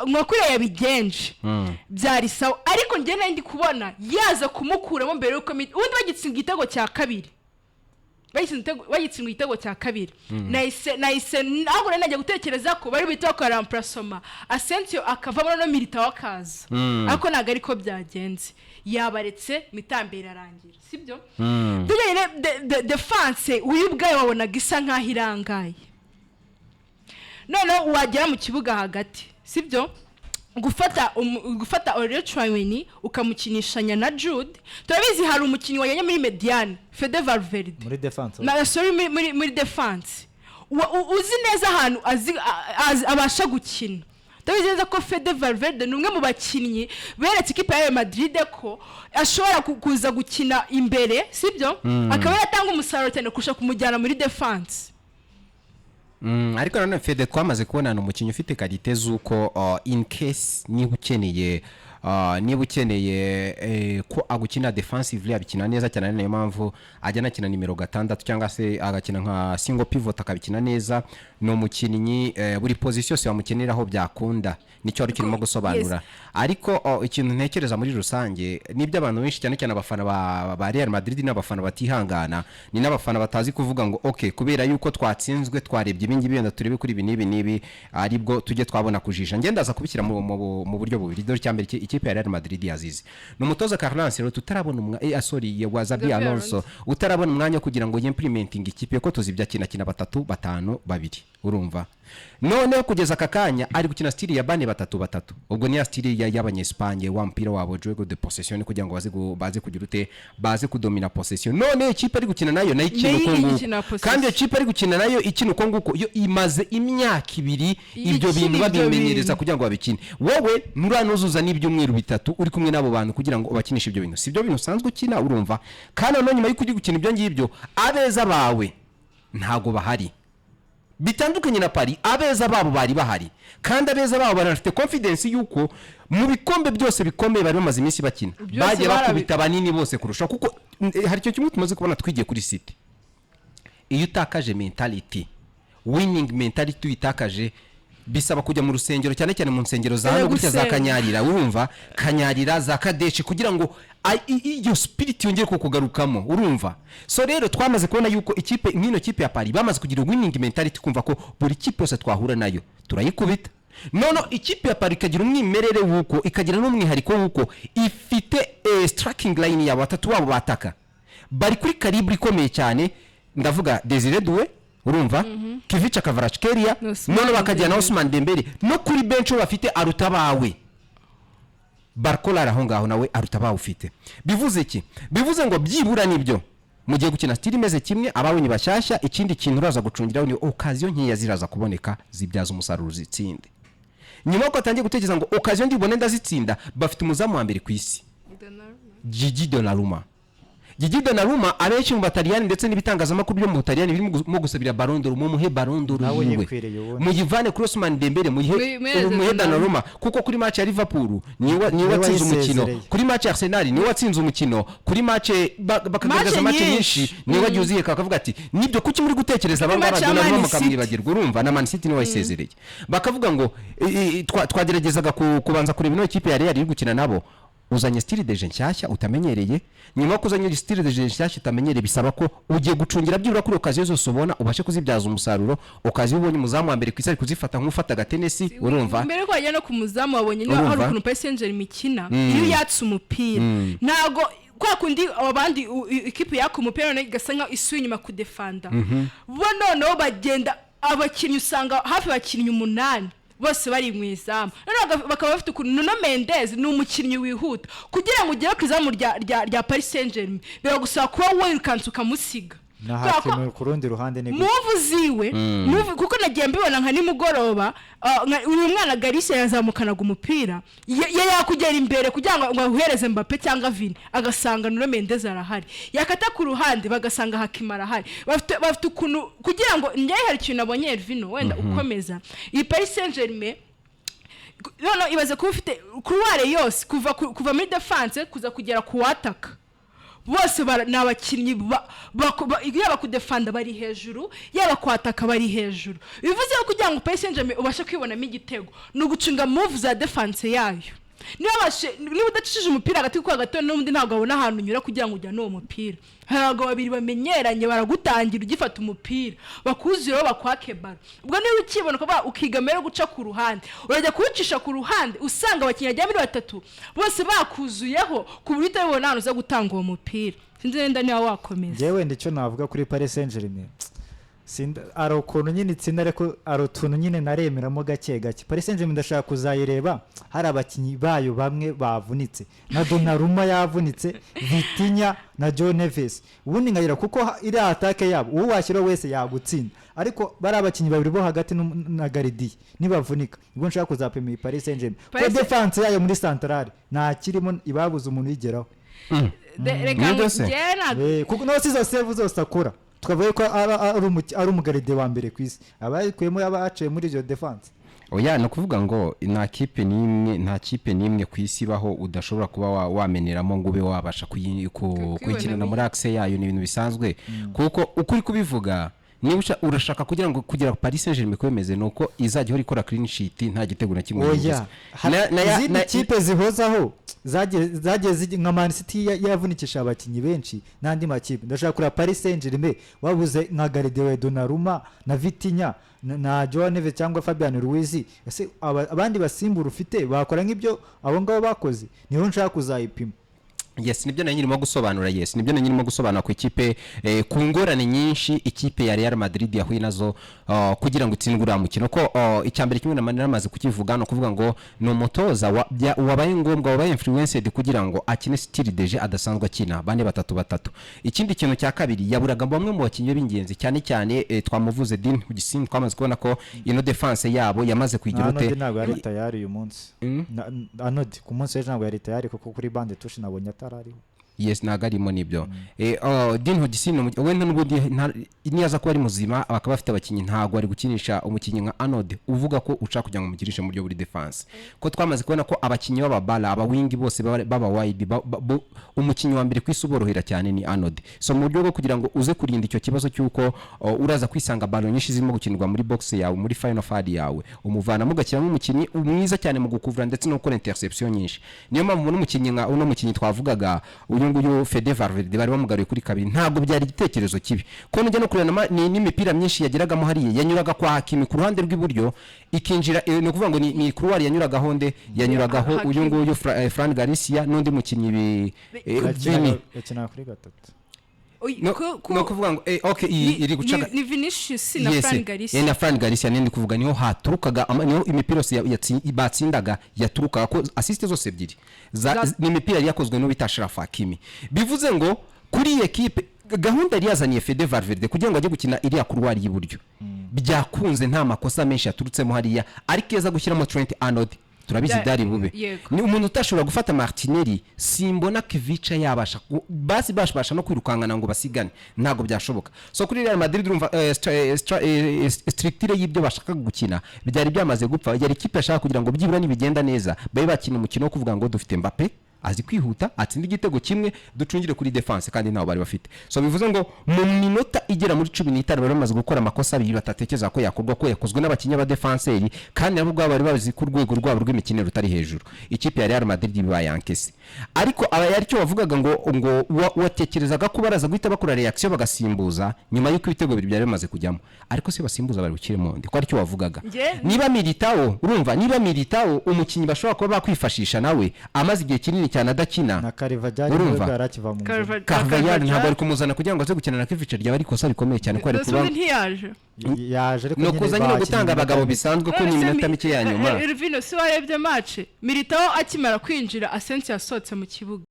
Nka kuriya yabigenje byari sawa, ariko njye nari ndi kubona yaza kumukuramo mbere y'uko ubundi bagitsinda igitego cya kabiri, nahise ntabwo nari najya gutekereza ko bari buhite bakora remplacement, Asensio akavamo, no Militao akaza, ariko ntabwo ariko byagenze. Yabaretse, mi-temps irarangira, sibyo? Tujyanye défense, uyu ubwayo wabonaga isa nkaho irangaye. Noneho wagera mu kibuga hagati, sibyo? Gufata Aurelien Tchouameni ukamukinishanya na Jude, turabizi hari umukinnyi wajyanye muri médiane, Fede Valverde. Muri defense. Na, sorry, muri defense. Uzi neza ahantu abasha gukina. Ndabizi neza ko Fede Valverde ni umwe mu bakinnyi beretse ikipe ya Real Madrid ko ashobora kuza gukina imbere, sibyo? Akaba yatanga umusaruro cyane kurusha kumujyana muri defense. Ariko nanone Fede twamaze kubona ni umukinnyi ufite qualité z'uko in case niba ukeneye ko agukina defensively, abikina neza cyane. Niyo mpamvu ajya anakina nimero 6 cyangwa se agakina nka single pivot, akabikina neza. Ni umukinnyi buri position yose wamukeneraho byakunda, nicyo wari ukirimo gusobanura. Ariko ikintu ntekereza muri rusange, nibyo abantu benshi, cyane cyane abafana ba Real Madrid, n'abafana batihangana, ni n'abafana batazi kuvuga ngo "Ok, kubera yuko twatsinzwe, twarebye ibi ngibi, wenda turebe kuri ibi n'ibi n'ibi, aribwo tujye twabona kujisha." Ngenda ndaza kubishyira mu buryo bubiri. Dore icya mbere ikipe ya Real Madrid yazize ni umutoza Carlo Ancelotti utarabona sorry, wa Xabi Xabi Alonso, utarabona umwanya wo kugira ngo yimplementing ikipe, ko tuzi ibyo akina, akina batatu batanu babiri, urumva? Noneho kugeza aka kanya ari gukina style ya bane batatu batatu. Ubwo ni ya style y'Abanyespagne, wa mupira wabo, juego de possession, kugira ngo baze kugira ute, baze kudomina possession. None ikipe ari gukina nayo, nayo ikina Nayo uko nguko. ikina possession. Kandi iyo kipe ari gukina nayo ikina uko nguko, yo imaze imyaka 2 ibyo Ikina bintu ibyo babimenyereza bintu. kugira ngo babikine. Wowe nturanuzuza n'ibyumweru 3 uri kumwe n'abo bantu kugira ngo ubakinishe ibyo bintu, si ibyo bintu usanzwe ukina, urumva? Kandi noneho nyuma y'uko uri gukina ibyo ngibyo, abeza bawe ntago bahari. Bitandukanye na Paris, abeza babo bari bahari, kandi abeza babo banafite confidence yuko mu bikombe byose bikomeye bari bamaze iminsi bakina, Byose bagiye bakubita banini bose kurusha, kuko hari icyo kimwe tumaze kubona twigiye kuri City: iyo utakaje mentality, winning mentality uyitakaje, bisaba kujya mu rusengero, cyane cyane mu nsengero za hano gutya za Gusenga. Kanyarira, urumva? Kanyarira za Kadeshi, kugira ngo iyo spirit yongere kukugarukamo, urumva? So rero twamaze kubona yuko ikipe nk'ino kipe ya Paris bamaze kugira winning mentality, kumva ko buri kipe yose twahura nayo turayikubita. Noneho ikipe ya Paris ikagira umwimerere w'uko, ikagira n'umwihariko w'uko ifite striking line yabo, batatu babo bataka bari kuri calibre ikomeye cyane. Ndavuga Desire Doué, urumva, Khvicha Kvaratskhelia, Ousmane none bakajyana na Dembele. Ousmane Dembele. No kuri bench bo bafite aruta bawe, Barcola ari aho ngaho, nawe aruta bawe ufite. Bivuze iki? Bivuze ngo byibura nibyo mugiye gukina style imeze kimwe, abawe ni bashyashya. Ikindi kintu uraza gucungiraho ni occasion nkeya ziraza kuboneka, zibyaza umusaruro, zitsinde. Nyuma y'uko batangiye gutekereza ngo "Occasion ndibone ndazitsinda", bafite umuzamu wa mbere ku isi, Gigi Donnarumma. Gigi Donnarumma, abenshi mu Bataliyani ndetse n'ibitangazamakuru byo mu Butaliyani birimo gusabira Ballon d'Or, mumuhe Ballon d'Or Nawe yiwe, yikwiriye ubundi. muyivane kuri Ousmane Dembele, muyihe Muhereze muhe Donnarumma. Donnarumma, kuko kuri match ya Liverpool niwe Niwe watsinze umukino, wayisezereye. kuri match ya Arsenal niwe watsinze umukino, kuri match bakagaragaza Match match nyinshi. nyinshi niwe wagiye uziheka, bakavuga ati "Nibyo, kuki muri gutekereza aba ngaba Match ya Donnarumma Man City. mukamwibagirwa?" Urumva, na Man City niwe wayisezereye. Bakavuga ngo twageragezaga kubanza kureba ino kipe ya Real iri gukina nabo, uzanye style de jeu nshyashya utamenyereye. Nyuma yo kuzanye style de jeu nshyashya utamenyereye, bisaba ko ugiye gucungira byibura kuri occasion zose ubona, ubashe kuzibyaza umusaruro. Occasion ubonye, umuzamu wa mbere ku isi ari kuzifata nk'ufata agatenesi, urumva? Mbere yuko wajya no ku muzamu, wabonye niba hari Urumva? ukuntu Paris Saint-Germain ikina, iyo yatse umupira, ntabwo kwa kundi abandi ikipe yaka umupira noneho igasa nkaho isuye inyuma kudefanda. Bo noneho bagenda abakinnyi, usanga hafi abakinnyi umunani bose bari mu izamu. Noneho bakaba bafite ukuntu Nuno Mendes ni umukinnyi wihuta. Kugira ngo ugere ku izamu rya Paris Saint-Germain biragusaba kuba wirukanse ukamusiga. Na Kubera ko Hakimi ku rundi ruhande ni gutya. Move ziwe, move, kuko nagiye mbibona nka nimugoroba, uyu mwana Garcia yazamukanaga umupira, yakugera imbere kugira ngo ahuhereze Mbappe cyangwa Vini, agasanga Nuno Mendes arahari, yakata ku ruhande bagasanga Hakimi arahari. Bafite ukuntu kugira ngo njyewe hari ikintu nabonye, Elvino, wenda ukomeza iyi Paris Saint-Germain. Noneho ibaze kuba ufite couloir yose kuva muri defense kuza kugera ku wataka. Bose ni abakinnyi yaba kudefanda bari hejuru, yaba kwataka bari hejuru. Bivuze ko kugira ngo Paris Saint-Germain ubashe kwibonamo igitego ni ugucunga move za defense yayo. Niba udacishije umupira hagati, kuko hagati n'ubundi ntabwo wabona ahantu unyura kugira ngo ujyane uwo mupira. Hari abagabo babiri bamenyeranye, baragutangira ugifata umupira, bakuzureho, bakwake ballon. Ubwo niba ukibona ukavuga ukigamira guca ku ruhande, urajya kuwucisha ku ruhande usanga abakinnyi bagera muri batatu bose bakuzuyeho, ku buryo utabibona ahantu uza gutanga uwo mupira. Sinzi wenda niba wakomeza. Njyewe wenda icyo navuga kuri Paris Saint-Germain, hari ukuntu nyine itsinda, ariko hari utuntu nyine naremeramo gake gake. Paris Saint-Germain ndashaka kuzayireba hari abakinnyi bayo bamwe bavunitse, nka Donnarumma yavunitse, Vitinha na João Neves, ubundi nkayira kuko iriya attaque yabo uwo washyiraho wese yagutsinda. Ariko bari abakinnyi babiri bo hagati na gardien nibavunika, nibwo nshaka kuzapima iyi Paris Saint-Germain, kuko défense yayo muri centrale nta kirimo, ibabuze umuntu uyigeraho. Reka Nibyo se? njyewe ntabwo Kuko nawe si izo save zose akora, tukavuga ko ari umugardien wa mbere ku isi, abayikuyemo yaba yaciye muri izo défense. Oya, ni ukuvuga ngo nta kipe n'imwe ku isi ibaho udashobora kuba wameneramo ngo ube wabasha kuyikinana muri axe yayo. Ni ibintu bisanzwe, kuko uko uri kubivuga, niba urashaka kugira ngo kugira Paris Saint-Germain kwemeze ni uko izajya ihora ikora clean sheet, nta gitego na kimwe Oya. yinjiza. Izindi kipe zihozaho zagiye nka Man City yavunikisha abakinnyi benshi n'andi makipe. Ndashaka kureba Paris Saint-Germain wabuze nka gardien wa Donnarumma na Vitinha na João Neves cyangwa Fabian Ruiz. Ese abandi basimbura ufite bakora nk'ibyo abo ngabo bakoze? Niho nshaka kuzayipima. Yes, nibyo nari nyirimo gusobanura ku ikipe, ku ngorane nyinshi ikipe ya Real Madrid yahuye nazo kugira ngo itsindwe uriya mukino. Ko icya mbere kimwe namaze kukivuga, ni ukuvuga ngo ni umutoza wabaye ngombwa, wabaye influenced kugira ngo akine style de jeu adasanzwe akina, bane batatu batatu. Ikindi kintu cya kabiri, yaburaga bamwe mu bakinnyi b'ingenzi cyane cyane, twamuvuze Dean Huijsen. Twamaze kubona ko ino defense yabo yamaze kuyigira Arnold ute. Ntabwo yari tayari uyu munsi. Arnold ku munsi w'ejo ntabwo yari tayari, kuko kuri banc de touche nabonye atarariho. Yes, ntabwo arimo, nibyo. Oh, Dean Huijsen wenda n'ubundi niyaza kuba ari muzima, bakaba bafite abakinnyi, ntabwo ari gukinisha umukinnyi nka Arnold uvuga ko ushaka kugira ngo umukinishe mu buryo buri defense, ko twamaze kubona ko abakinnyi b'ababala, abawingi bose baba wide, umukinnyi wa mbere ku isi uborohera cyane ni Arnold. So mu buryo bwo kugira ngo uze kurinda icyo kibazo cy'uko uraza kwisanga ballon nyinshi zirimo gukinirwa muri box yawe, muri final third yawe, umuvanamo ugashyiramo umukinnyi mwiza cyane mu gukuvura ndetse no gukora interception nyinshi. Niyo mpamvu ubona umukinnyi nka uno mukinnyi twavugaga, uyu nguyu Fede Valverde, bari bamugaruye kuri kabiri. Ntabwo byari igitekerezo kibi, ko nujya no kureba n'imipira myinshi yageragamo hariya yanyuraga kwa Hakimi ku ruhande rw'iburyo ikinjira, ni ukuvuga ngo ni couloir yanyuragaho nde? Yanyuragaho uyu Hakimi. nguyu Fran Garcia n'undi mukinnyi Vini. Yakinaga kuri gatatu. No kuvuga ngo okay, iyi iri guca ni Vinicius na Yes, Fran Garcia. Na Fran Garcia nindi kuvuga, niho haturukaga niho imipira yose batsindaga yaturukaga, ko assist zose ebyiri ni imipira yari yakozwe n'uwita Achraf Hakimi. Bivuze ngo kuri iyi ekipe, gahunda yari yazaniye Fede Valverde kugira ngo ajye gukina iriya couloir y'iburyo byakunze, nta makosa menshi yaturutsemo hariya. Ariko iyo aza gushyiramo Trent Arnold, turabizi byari bube. Ni umuntu utashobora gufata Martinelli, simbona Kvicha yabasha basi bashobasha no kwirukankana ngo basigane, ntabwo byashoboka. So kuri Real Madrid urumva structure y'ibyo bashaka gukina byari byamaze gupfa. Yari ikipe yashaka kugira ngo byibura nibigenda neza babe bakina umukino wo kuvuga ngo dufite Mbappe azi kwihuta, atsinda igitego kimwe, ducungire kuri defense, kandi ntawo bari bafite. So bivuze ngo mu minota igera muri 15 bari bamaze gukora amakosa abiri batatekereza ko yakorwa, ko yakozwe n'abakinnyi b'abadefanseri, kandi nabo ubwabo bari bazi ko urwego rwabo rw'imikinire rutari hejuru. Ikipe ya Real Madrid bibaye encaissé, ariko aba yari cyo bavugaga ngo watekerezaga ko baraza guhita bakora reaction bagasimbuza nyuma y'uko ibitego bibiri byari bimaze kujyamo. Ariko se basimbuza bari bukiremo ndi ko aricyo wavugaga? Niba Militao, urumva, niba Militao umukinnyi bashobora kuba bakwifashisha, nawe amaze igihe kinini cyane adakina. Na Carvajal Urumva? nubwo yari akiva mu nzira. Carvajal ntabwo ari kumuzana kugira ngo aze gukina na Kvicha, ryaba ari ikosa rikomeye cyane ko ari kuba Ubundi ntiyaje. Yaje, ariko ni ukuza nyine bakinnye gutanga iminota abagabo mike. bisanzwe, ko ni None se iminota mike ya nyuma. Elvino, si warebye match? Militao akimara kwinjira, Asensio yasohotse mu kibuga.